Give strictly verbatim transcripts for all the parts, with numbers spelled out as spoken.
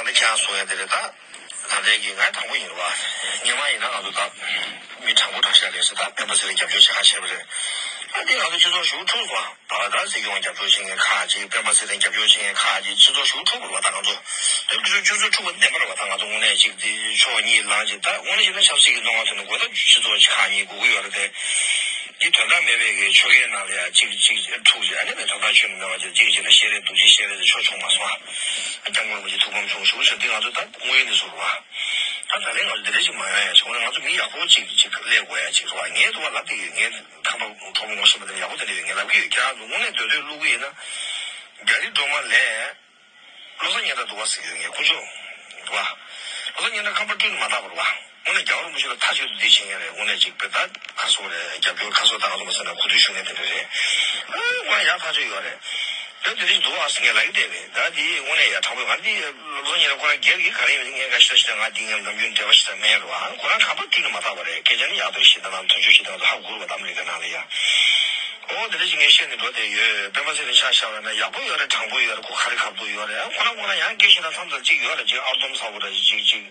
ང་ནི་ཁྱེད་རང་གསུང་ཡ་དེ་རེད་ད། ད་ལྟའི་གི་ང་དྲང་པོ་ཡིན་རེད་བ། སྔོན་མ་ཡིན་ན་ང་ཚོ་ད་མི་དྲང་པོ་དྲང་བཞག་རེད་ཟེར། ད་སྤེན་པ་ཚེ་རིང་རྒྱབ་སྐྱོར་བྱེད་ཁ་བྱས་པ་རེད། ཨ་འདི་ང་ཚོ་སྤྱི་ཚོགས་ཞུགས་འཁྲུག་སོང་བ། ད་ད་སྲིད་སྐྱོང་རྒྱབ་སྐྱོར་བྱེད་མཁན་ཁག་ཅིག་སྤེན་པ་ཚེ་རིང་རྒྱབ་སྐྱོར་བྱེད་མཁན་ཁག་ཅིག་སྤྱི་ཚོགས་ཞུགས་འཁྲུག་པ་རེད་བ། ད་ང་ཚོ་ད་སྤྱི་ཚོགས་འཁྲུག་པ་འདི་བདེན་པ་རེད་བ། ད་ང་ཚོ་དངོས་གནས་ཅིག་དེ་ཕྱོགས་གཉིས་ལངས་ཅིག་ད་དངོས་གནས་བྱས་ན་ཆབ་སྲིད་ཀྱི་གདོང་ང་ཐོན་ན་དགོས། ད་སྤྱི་ཚོགས་ཁག་གཉིས་དགོས་ཀྱི་ཡོད་རེད་དེ། འདི་དོན་དག་མེད་པའི་གི་ཆོལ་ཁའི་ནང་ལ་ཡང་གཅིག་གཅིག་འཁྲུག་ཅིག་ཨ་ནི་མེད། དོན་དག་ཆོས་ནི་མེད་པ་ཅིག་གཅིག་གཅིག་ལ་བཤད་རེས་འདུག་ཅིག་བཤད་རེས་ཅིག་ཆོ་ཆུང་མ་སོང་། ཨ་སྐྱབས་མགོན་རིན་པོ་ཆེ་ཐུགས་ཕམ་བྱུང་ཞུ་ཞུ་འདི་ང་ཚོ་ད་དངོས་ཡོད་གནས་ཚུལ་རེད་བ། ད་ད་ལན་ང་ཚོ་འདི་འདྲ་ཞིག་མ་ཡོང་ཡ་ཞིག་འོ་ན་ང་ཚོ་མི་ཡག་པོ་ཅིག་ཅིག་སླེབས་དགོས་ཡ་ཅིག་རེད་བ། ངས་དུ་བ་ལབ་དེ་ཡོད། ངས་ཁམས་པ་གྲོགས་པོ་ངོ་ཤེས་པ་དེ་ཡག་པོ་དེ་འདྲ་ཡོད། ངས་ལབ་ཀྱི་ཡོད། ཁྱེད་རང་ཚོ་དངོས་གནས་སྡོད་སྡོད་བླུག་གི་ཡིན་ན་རྒྱ་རིགས་སྒྲོལ་མ་ལས། བློ་བཟང་སྙན་གྲགས་འདུག་བ་ཟེར་གྱི་ཡོད། ངས་དཀོན་མཆོག་འདུག་བ། བློ་བཟང་སྙན་གྲགས་ཁམས་པ་སྤྲུལ་ནས་མ་བཏགས་པ་རེད་བ། དངོས་གནས་རྒྱལ་བ་རིན་པོ་ཆེ་ལ་མཐའ་གཅིག་ཏུ་འདི་བྱེད་མཁན་རེད། དངོས་གནས་ཅིག་དཔེ་ད་ཁ་སོ་རེད། རྒྱབ་སྐྱོར་ཁ་སོ་ད་ག་ཚོད་མ་ཟེར་ན་ཁུ་ཐུག་ཞུ་མཁན་དེ་འདྲ་རེད། ཨ་ཁོ་རང་ཡག་ཐག་ཆོད་ཡོད་རེད། ད་དེ་འདྲ་ཞིག་འདུག་བ་ཟེར་ངས་ལབ་ཀྱི་བསྡད་རེད། ད་དེ་དངོས་གནས་ཡག་དྲང་པོ་ང་འདི་བློ་བཟང་སྙན་གྲགས་ཁོ་རང་སྒེར་གྱི་ག་རེ་ཡིན་མིན་ངས་ག་ཤེས་ཤེས། ང་འདི་ངས་ནམ་རྒྱུན་འབྲེལ་བ་ཞིག་དང་མེད་རེད་བ། ཁོ་རང་ཁམས་པ་སྤྲུལ་ནས་མ་བཏགས་པ་རེད། སྐད་ཆ་ནི་ཡག་ཐག་ཞིག་དང་ནང་དོན་ཆོས་ཤིག་དང་ང་ཚོ་ཧ་གོ་རེད་བ། འདམ་རིག་ག་ནང་ལ་ཡ། ཨོ་དེ་འདྲ་ཞིག་ངས་བཤད་ནས་འགྲོ་བསྡད་ཡོད། སྤེན་པ་ཚེ་རིང་ཆ་བཞག་པ་ན་ཡག་པོ་ཡོད་རེད། དྲང་པོ་ཡོད་རེད། ཁོ་ཁ་རི་ཁ་ཐུག་ཡོད་རེད། ཁོ་རང་ཁོ་རང་ཡང་སྐད་ཆ་དང་མཚམས་མཚམས་ཅིག་ཡོད་རེད། ཅིག་ཨར་འདམ་ཚ་པོ་འདྲ་ཅིག་ཅིག་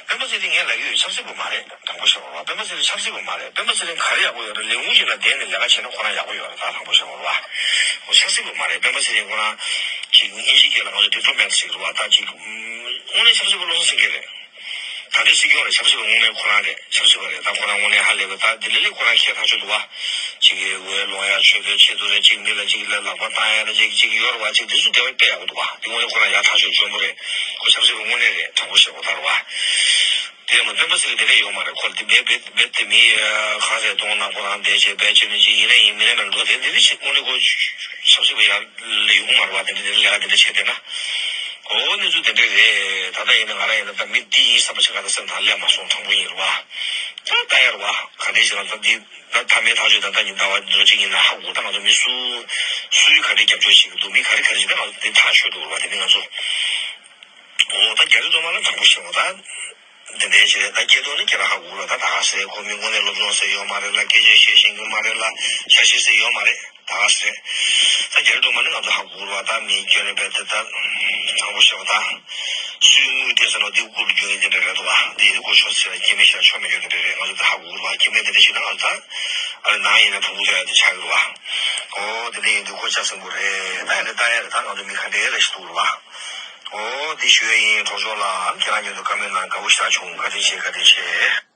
སྤེན་པ་ཚེ་རིང་ངས་ལབ་ཀྱི་ཡོད། ཆབ་སྲིད་པ་མ་རེད། དྲང་པོ་བཤད་པ་རེད་བ། སྤེན་པ་ཚེ་རིང་ཆབ་སྲིད་པ་མ་རེད། སྤེན་པ་ཚེ་རིང་ག་རེ་ཡག་པོ་ཡོད་རེད། ལས་ཁུངས་ཤིག་ལ་བསྡད་ནས་ལས་ཀ་བྱས་ན་ཁོ་རང་ཡག་པོ་ཡོད་རེད། ད་དྲང་པོ་བཤད་པ་རེད་བ། ཁོ་ཆབ་སྲིད་པ་མ་རེད། སྤེན་པ་ཚེ་རིང་ཁོ་རང་ཅིག་དབྱིན་ཇིའི་སྐད་ལ་ང་ཚོ་ཌི་པི་ལོ་མེ་ཊི་ཟེར་གྱི་རེད་བ། ད་ཅིག་དངོས་གནས་ཆབ་སྲིད་པ་བློ་བཟང་སེང་གེ་རེད། ད་ལྟའི་སྲིད་སྐྱོང་རེད། ཆབ་སྲིད་པ་དངོས་གནས་ཁོ་རང་རེད། ཆབ་སྲིད་པ་རེད། ད་ཁོ་རང་དངོས་གནས་ཧ་ལས་པ། ད་དེ་ལས་ལས་ཁོ་རང་ཁྱད་ཐག་ཆོད་འདུག་བ། གཅིག་གི་འོས་ལོང་ཡ་ཆོས་དོན་ཆེད་དུ་རེད། གཅིག་མི་ལ་གཅིག་ལ་ལག་པ་བཏང་ཡ་རེད། གཅིག་གཅིག་ཡོད་རེད་བ། གཅིག་དེ་ཚོ་དེ་བས་དཔེ་ཡག་པོ་འདུག་བ། དེ་དངོས་གནས་ཁོ་རང་ཡག་ཐག་ཆོད་འཇོན་པོ་རེད། ཁོ་ཆབ་སྲིད་པ་དངོས་གནས་རེད། དྲང་པོ་བཤད་དགོས་ད་རེད་བ། དེ་ཡང་མ་སྤེན་པ་ཚེ་རིང་དེ་འདྲ་ཡོད་མ་རེད། ཁོ་དེ་རྦད་རྦད་རྦད་དེ་མི་གང་ཟེར་གདོང་ནག་པོ་རང་བསྡད་བྱས་རྦད་བྱས་ནས་ཅིག་ཡིན་ན་ཡིན་མིན་ན་མིན་འགྲོ་དེ་འདི་འདྲ་བྱེད་དངོས་གནས་ཁོ་ཆབ་སྲིད་པ་ཡག་ལས་ཡོང་མ་རེད་བ། དེ་འདྲ་དེ་འདྲ་ལས་ཀ་དེ་འདྲ་བྱས་བསྡད་ན། ཨོ་གནས་ཚུལ་དེ་འདྲ་རེད། ད་ལྟ་ཡིན་ན་ང་རང་ཡིན་ན་ད་མི་འདི་ཡིན་བསམ་པ་ཞིག་ང་ད་སེམས་ཐག་སླེབས་མ་སོང་། དྲང་པོ་ཡིན་རེད་བ། ད་ལྟ་ཡ་རེད་བ། ག་འདྲས་ཞིག་ལ་ད་འདི་ད་མཐའ་མའི་ཐག་གཅོད་ད་ལྟ་ཉིན་ཟླ་བ་འདི་ཚོ་གཅིག་ཡིན་ན་ཧ་གོ། ད་ང་ཚོ་མི་སུ་སུས་ག་འདྲས་རྒྱབ་སྐྱོར་བྱེད་ཀྱི་འདུག་མི་ག་རེ་ག་རེ་ཞིག་ད་ང་ཚོ་འདི་ཐག་ཆོད་འདུག་རེད་བ། དེ་ནི་ང་ཚོ་ཨོ་ད་རྒྱ་རི་རྫོང་མ་ལ་དྲང་པོ་བཤད་འོ་ད། དེ་འདྲའི་ཞིག་རེད། ད་སྐྱེ་དོན་ནི་ཁྱེད་རང་ཧ་གོ་རོགས། ད་ད་ག་ཟེ་ཁོ་མི་དངོས་གནས་སློབ་སྦྱོང་ཟེར་ཡོད་མ་རེད་ལ། སྐད་ཆ་བཤད་ཤེས་ཀྱི་མ་རེད་ལ། འཆར་གཞི་ཟེར་ཡོད་མ་རེད། ད་ག་ཟེ་རེད། ད་རྒྱ་རི་སྒྲོལ་མ་ནི་ང་ཚོ་ཧ་གོ་རོགས། ད་མི་སྐྱོན་རེད་པས། དེ་ད་དྲང་པོ་བཤད་པ་ད་སུའི་དངུལ་སྟེར་ཟེར་ནོ་འདི་སྐུ་རུ་རྒྱུ་ཡིན་དེ་འདྲ་རེད་འདུག་བ། འདི་ཡིན་དུས་ཁོ་ཆོག་ཟེར་ལ་སྐྱེ་དམན་ཞིག་ལ་ཆོག་མི་རྒྱུ་དེ་འདྲ་རེད། ང་ཚོ་ད་ཧ་གོ་རོགས། སྐྱེ་དམན་དེ་འདྲ་ཞིག་ད་ང་ཚོ་ད་ཨ་རི་ནང་ཡིན་ན་ཕྲུ་གུ་ཚོ་ཡ་དེ་ཆགས་ཀྱི་རེད་བ། ཨོ་དེ་འདྲ་ཡིན་དུས་ཁོ་ལྕགས་སྲིན་པོ་རེད། ད་ཡ་རེད། ད་ཡ་རེད། ད་ང་ཚོ་མི་ག་འདྲ་ལ་ཞིག་འདུག་རེད་བ། ཨོ་འདི་ཞུ་ཡ་ཡིན། གྲོགས་ཚོ་ལ་ཁྱེད་རང་ཉིད་དུ་བཀའ་མོལ་གནང་། དགའ་བོ་ཞེ་དྲག་བྱུང་། བཀའ་དྲིན་ཆེ། བཀའ་དྲིན་ཆེ།